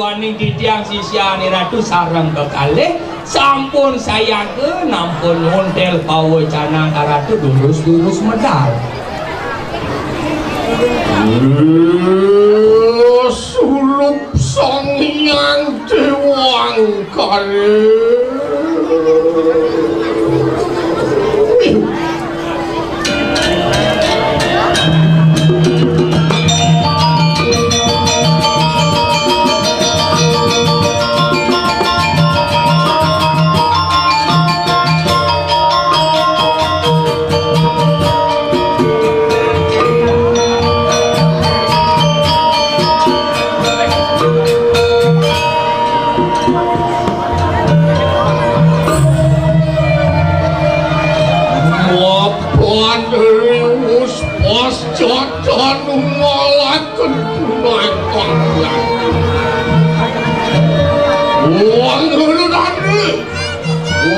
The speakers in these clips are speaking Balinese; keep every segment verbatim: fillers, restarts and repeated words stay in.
Waning titiang sisian Ratu sareng kekalih sampun sayaga, nampun ngontel pawacanan Ratu durus-durus medal. Surup Sang Hyang Dewangkara. Mapan riwus pascatan ngalaken punangkang. Wong Guru Dani,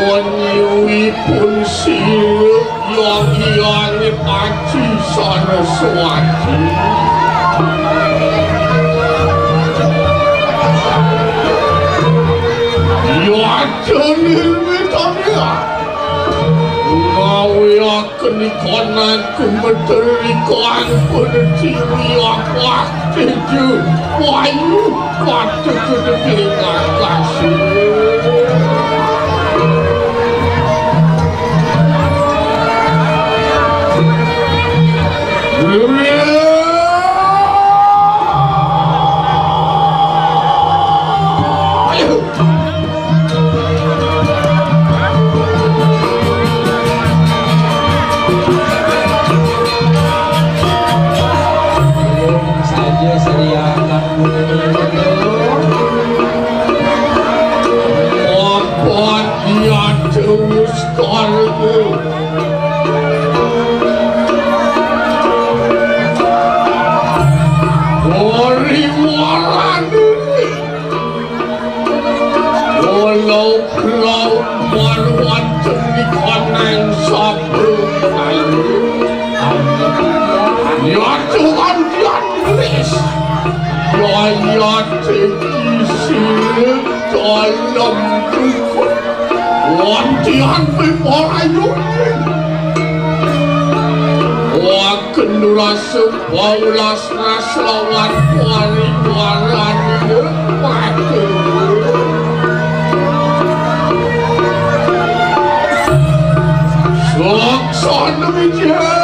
wong nyuwipun sira. Yogyané Aji Saraswati. Yajane Widodara. Ngawiaken ikonan kumeter ikan peneciwi akah teju wayu kata kedebing akasi. Saja seriakan. Apa dia terus karena Gori Warani. Walau kelawan wonten ikoning sabrungan. Ya Tuhan, Tuhan Kris. Yaya teki sirip dalam buku. Wantian piporayu. Waken rasa paulas Rasawan pariwaran mati. Saksana wijaya.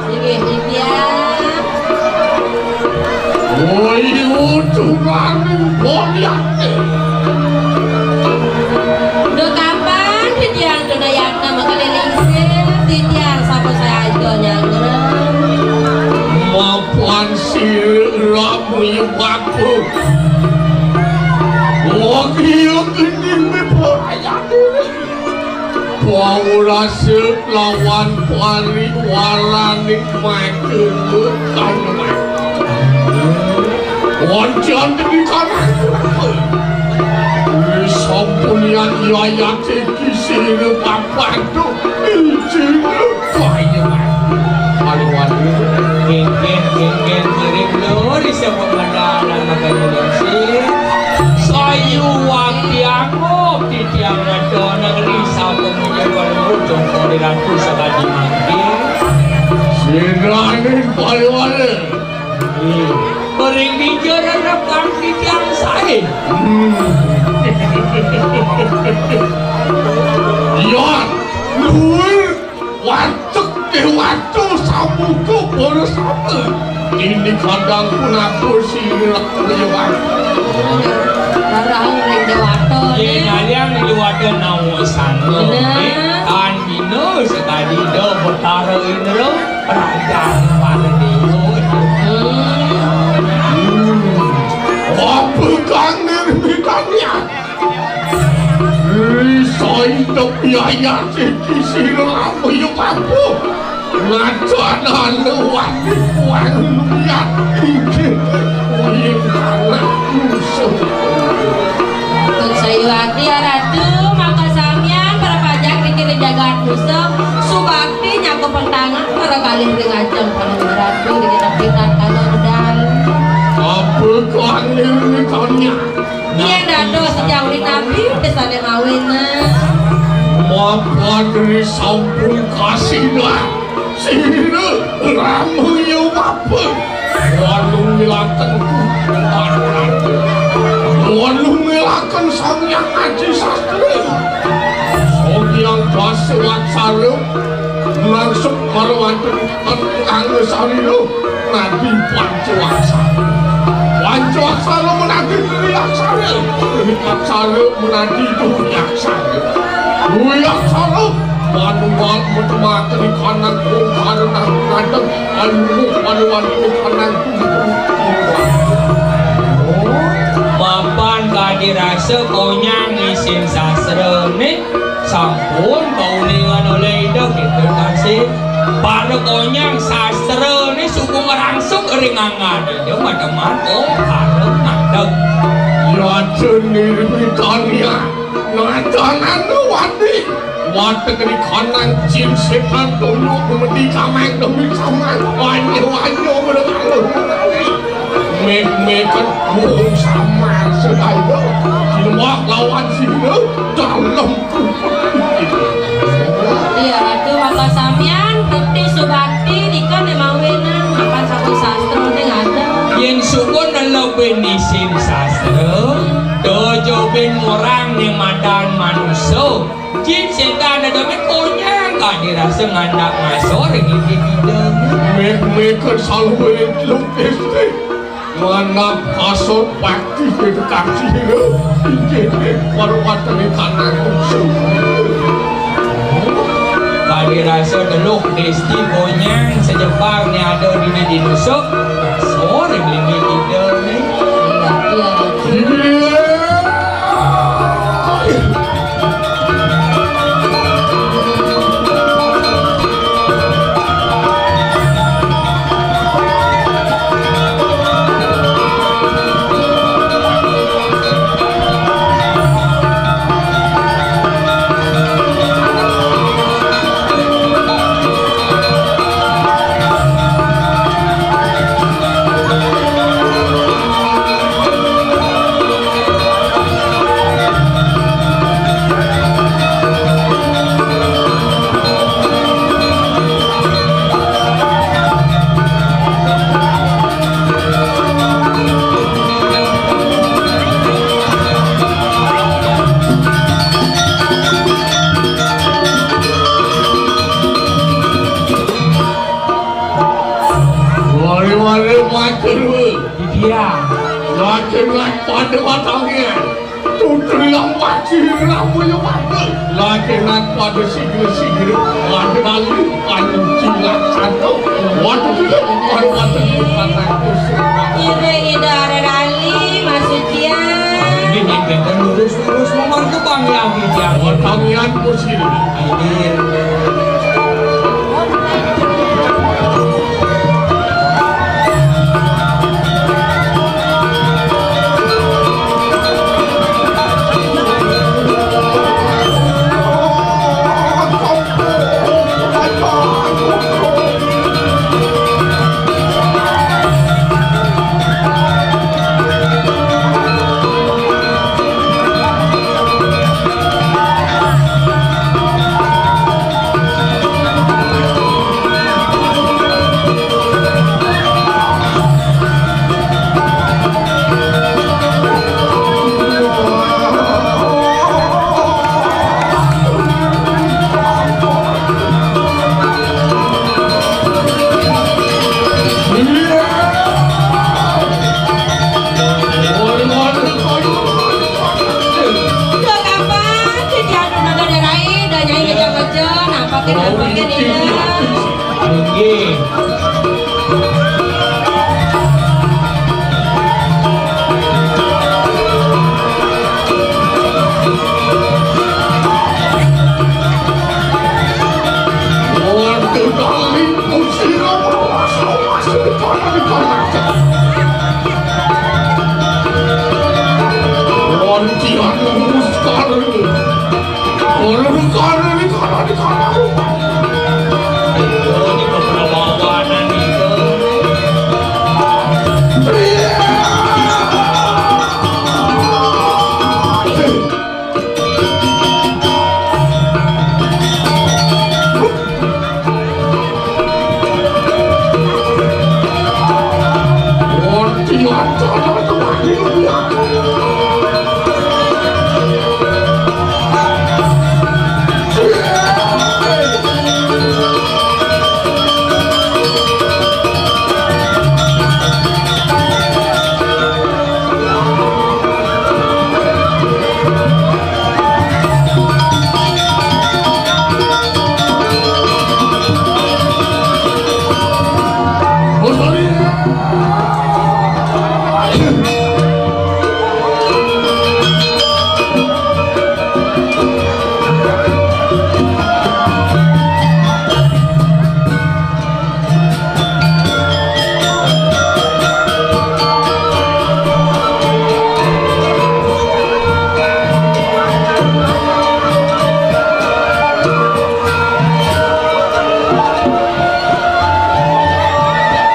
Inggih, Nindya. Woi, utuhaning Bolyate. Duh kapan titiang dunayakna makaliling sir, titiang sampun saja nyanggrem. Mapan sir ramu Bagus. Wong iya geni me bahayane. Wong ora sik lawan pariwarane makhluk kan. Wong janten iki kan. Sampun yang yayate iki sira papat tuh. Izin. Wah, iya, Mas. Aduh, aduh. Genggen, genggen, mirip lho, di sebuah benda anak makanya lingsi. Sayu wakti aku, titiang ngedo negeri, sampun punya pada ujung, kali ratu sekali mangke. Siranin paliwale. Ring bicara rekan titiang sae. Hmm. Iya, luwih. Watek dewata samuka para sapa. Ini kadang pun aku sirah lewat. Rarang ring dewata. Yen aliang dewata nawasana. Bener. Kan dina sekali do Betara Indra, Raja Pala Dewa. Hmm. Apa kang nirmitanya? Risoi tepiayat siji sira lamuyu papuh. Ngacan anu wani kuang luyat inggih. Uying anak musuh. Untuk sayuwati ya Ratu, maka samian para pajak niki ring jagat musuh. Subakti nyakup pantangan para kalih ring ajeng para Ratu ring kita-kita kalau medal. Apa kuang nirmitanya? Yen dados jauh nabi, desane mawina. Mapan ri sampun kasidah. Sira ramuya wabah. Walung ngilaken kukuhan. Walung ngilaken Sang Hyang Aji Sastri. Sang Hyang Dasa Waksara. Langsung karo wonten kang sarira. Nadi Pancawaksara. Pancawaksara menadi Triyaksara. Triyaksara menadi Duyaksara. Duyaksara manuwal metu materi kanang kung karena ngadeg aluh manuwal kanang tunggu. Mapan kadi rasa konyang isin sastra nih. Sampun kauningan oleh Ida kita tansih. Para konyang sastra ni suku ngerangsuk ring angan Ida mateman om para ngadeg. Raja nirmitanya natanan wati. Watek ri kanang jin setan tunduk medi kamang demi kamang. Wanyo-wanyo berkaluh. Mek-mekan wong samar sedaya. Sinuwak lawan sira dalem. Iya, Ratu, maka samian bekti subakti nika ne mawinan mapan satu sastra ning ada. Yen suku nelebin isin sastra, dojo bin murang ne madan manusa. Jin setan ada me konyang kadi rasa ngandak ngasor ring inggih Ida. Mek-mekan saluwih lukis. Manah kasor bakti dedekan sira. Inggih, para watene kanang kungsu. Kadi rasa deluh desti konyang sejepar ne ada dini dinusuk. Ngasor ring inggih Ida ne. Iya, iya. Iya. Wari-wari matur. Iya. Lajeng pada watangnya. Tutri yang wajib ramu yang wajib. Lajeng pada sigir-sigir. Lajeng lagi panci laksana. Waduh, waduh, waduh, waduh. Ida Rerali, Mas Sucian. Ini benten lurus-lurus, mau mantep Bang Yang, Bang Yang. Bang Yang Kusiri. Ini. Duh, kapan sih dia anu nonton darai, udah nyanyi kenceng-kenceng, nampakin, nampakin, Ida. Nggih.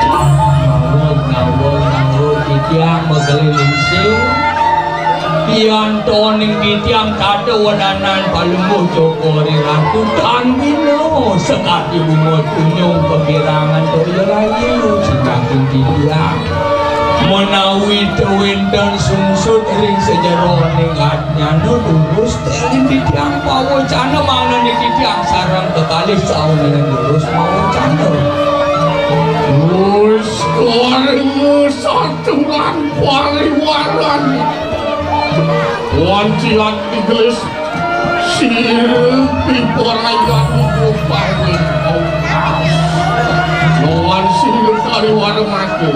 Ngawur, ngawur, ngawur, titiang makeliling sing. Piantoning titiang tata wedanan Palungguh Cokor I Ratu, tanggina sekadi bunga tunjung pakirangan toya layu, sinaking titiang. Menawi tewenten sungsut ring sajeroning atnyana, durus telin titiang pawecana, mangdane titiang sareng kekalih sauningan durus mawecana. Wus karma saturan pariwaran. Wancian digelis sir piporayan rupane. Lawan sir pariwara mati.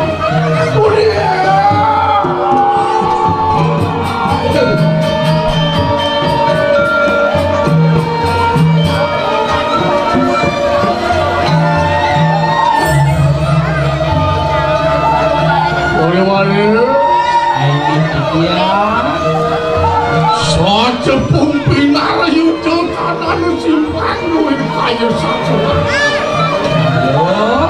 Uri. Ora wani. Ayo, iya. Sacepung pinarayuda tanah simpang duwin kaya satu. Yo,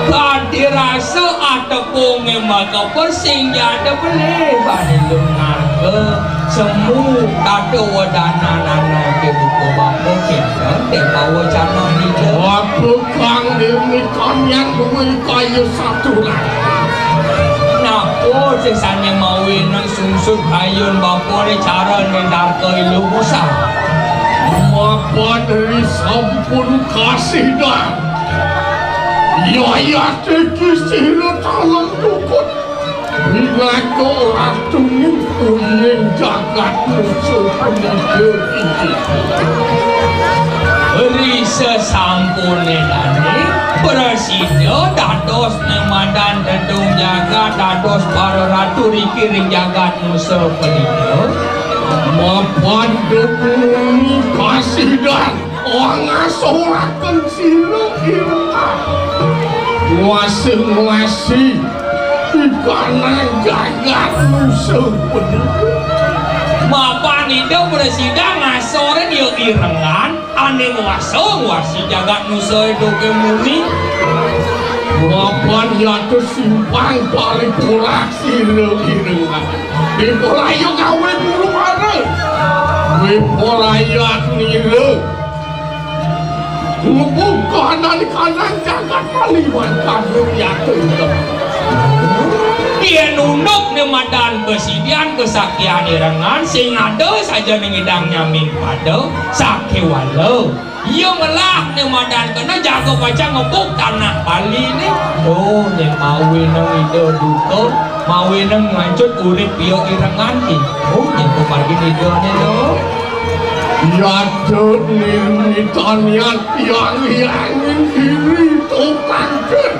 tadi rasa atepungé maka pesing jada beli bani lunaka. Semu kata wadana nana ke buku bapa kiaga te bawa jana nida. Apa kang demi kamian duwe kaya saturan? Napa sesane mawinan sungsut kayun bapa ne cara nindaka ilu musa? Mapan ri sampun kasih dah. Yayate kisih lo talang dukut. Pinaka ratuning uning jagat musuh punika inggih. Ri sesampune dane, Prasida dados né madan tedung jagat, dados para ratu riki ring jagat Nusa Penida. Mapan dukung kasidan ngasoraken sira ireng. Nguasa-nguasi ikanan jagat Nusa Penida. Mapan Ida prasida ngasorin ya irengan ané nguasa-nguasi jagat Nusa Ida muni. Mapan yata simpang paripurak sira irengan. Dipolaya gawe buru mara. Dipolaya nira. Ngubuh kanan-kanan jagat Bali mangkana yata ida. Yén unduk né madan kasidian kasaktian irengan sing ada saja ning idang nyaming pada sakéwala. Iya melah né madan kena jaga pacang ngebuk tanah Bali né. Oh, yén mawinan ida duka, mawinan ngancut urip pia irengan ti. Oh, yén pamargin ida né lo. Yata nirmitanian yang yangin diri tukangken.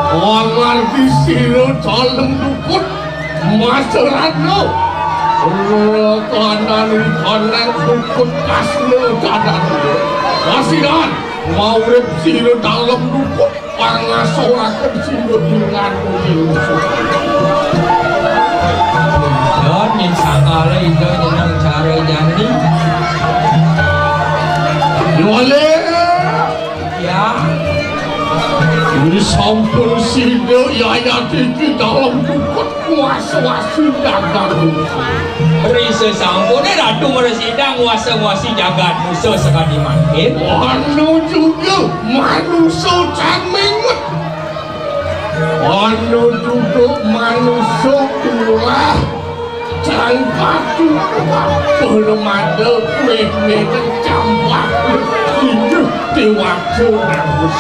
Wangan di sira dalem dukut. Mas Ratna, kanan kanan bukut kasna kanan. Kasihan, maurip sira dalem bukut, pangasoraken sira dengan musuh. Don, yen sakala ida nyeneng cara jani. Yole. Ya. Ini sampun sida yayat iki dalem bukut kuasa-wasi jagat Nusa. Ri sesampune Ratu Mresida nguasa-nguasi jagat Nusa sakadi mangkin. Anu juga manusa caminget. Anu juga manusa ulah. Cang patu, belum ada kuih medan campak. Injuh dewasa bagus.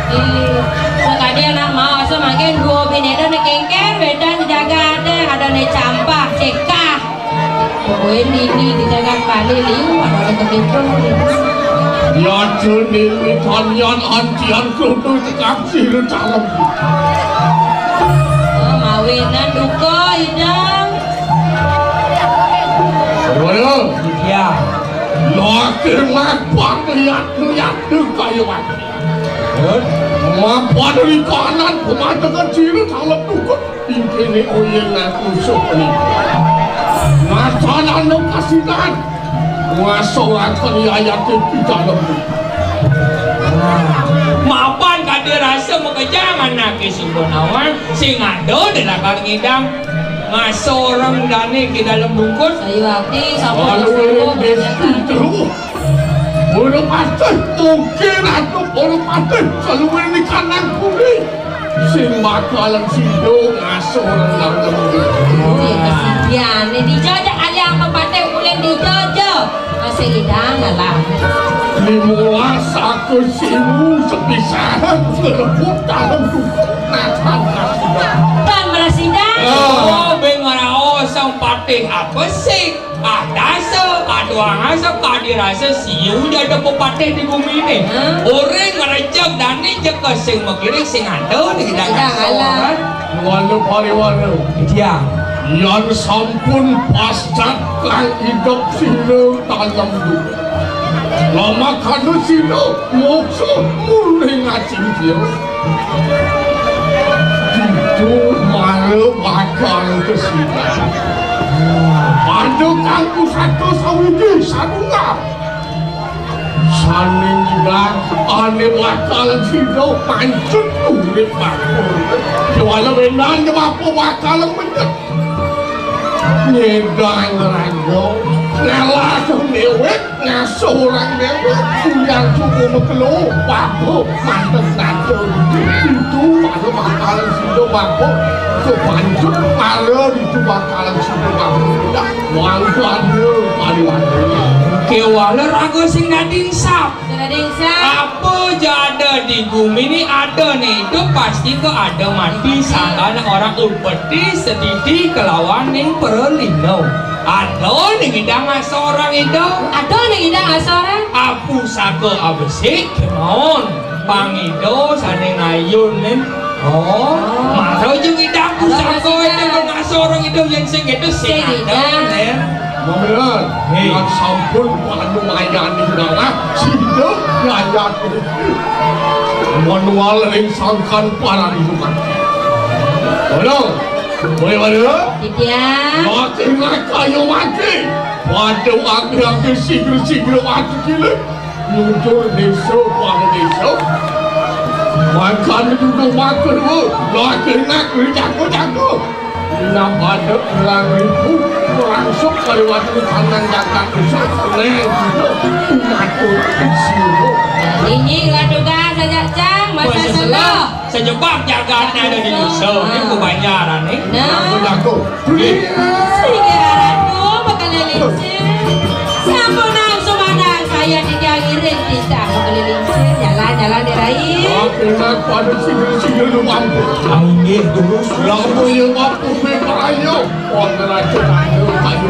Ih, sakadi anak mau, asa mangkin dua bineda nekengken, beda sejaga ada, ada ne campak, cekah. Pokoknya nini di jagat Bali liu, ada ne kepitung. Ya, Juni, Mitanyan, Antian, Kudu, Cekak, Siru, Calem. Oh, mawinan duka, Ida. Raya. Iya. Laki lapang liat-liat duka, ya, Wan. Terus? Mapan di kanan, pemandangan Siru, Calem, Duka. Ingkene oyeng aku sopeni. Macan anu kasinan. Nguasa lakon yayate pidalem. Mapan kade rasa makejang anake sing gunawan, sing ada di lakar ngidang. Ngasoreng dane ke dalam bungkus. Ayo ati, sapa. Lalu sapa, desa itu. Bono patih, mungkin aku bono patih, saluwene kanan kuwi. Sing bakalan sida ngasuh nang lembur. Iya, kasihan. Dijajak ali apa patih, mulai dijajak. Masih idang, alah. Limolas aku simu sepisahan, serebut dalam dukung, nahan kasih. Tan Mresida. Oh, beng ngaraos sang patih apa sih? Adasa, aduh asa, kadirasa, siu jada pepatih di gumine. Hah? Orang ngerejek dani jeka sing makiring sing ada di kita. Tidak, alah. Wanda pariwara. Iya. Yan sampun pascat kang idep sira dalam dunia. Lama kanu sira moksa murni ngacing dia. Itu malu bakal ke sini. Pada kangku satu sawiji sadunga. Saning jidat ane bakal sida pancut urip bakal. Juala wenan ke bapa bakal menyet. Nyedang raga. Ngalah ke mewek. Ngasuh orang dewek, suyang suku mekelo, babo, mantep nado. Itu pada bakalan sido babo. Kepancut mara itu bakalan sido babo. Dah, wangku ada, pariwan. Kewala raga sing dadi insap. Sing dadi insap. Apa jada di gumi ni ada ni hidup, pasti ke ada mati. Sangkana orang upeti, sedidi, kelawan ning perlino. Ada ning idang asorang ida. Ada ning idang asorang. Apusaka abesik, maon. Pang ida sane ngayun nen. Oh, mara jeung idang pusaka ida kang asorang ida yen sing ida sing ada nen. Mameran, yen sampun panu mayan ning dalah, sida yayat. Manual ring sangkan pararibukan. Halo, boleh mana? Titiang. Mati nak kayu mati. Waduh, aku hampir sigra-sigra mati gila. Nyuncur desa pada desa. Makan duduk makan bu. Lagi nak jago-jago. Ina pada perang ribu. Langsung kali waktu kanan jagat desa. Leh, matur siro. Injing lah tugas saja cang, masa selo. Sejebak jagate ada di desa, ini kebanyaran nih. Nah. Aku jago. Sehingga ratu bakal lelincir. Sampun nafsu manah, saya tidak ngiring, tidak bakal lelincir. Jalan-jalan dirai. Enak pada singgil-singgil lu mampu. Ayo, terus. Lamun yang mampu, memang ayo. Wah, ngeracun ayo, ayo.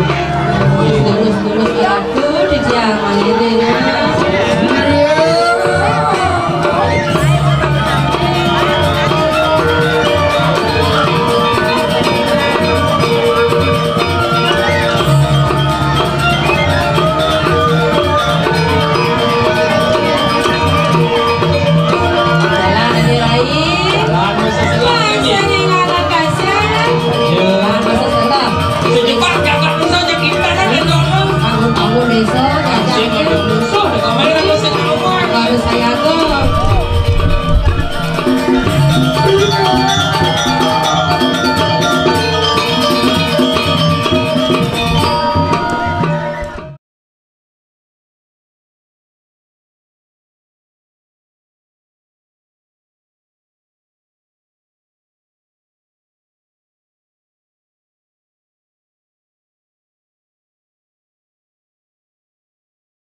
Terus, terus, ratu, tidak ngiring.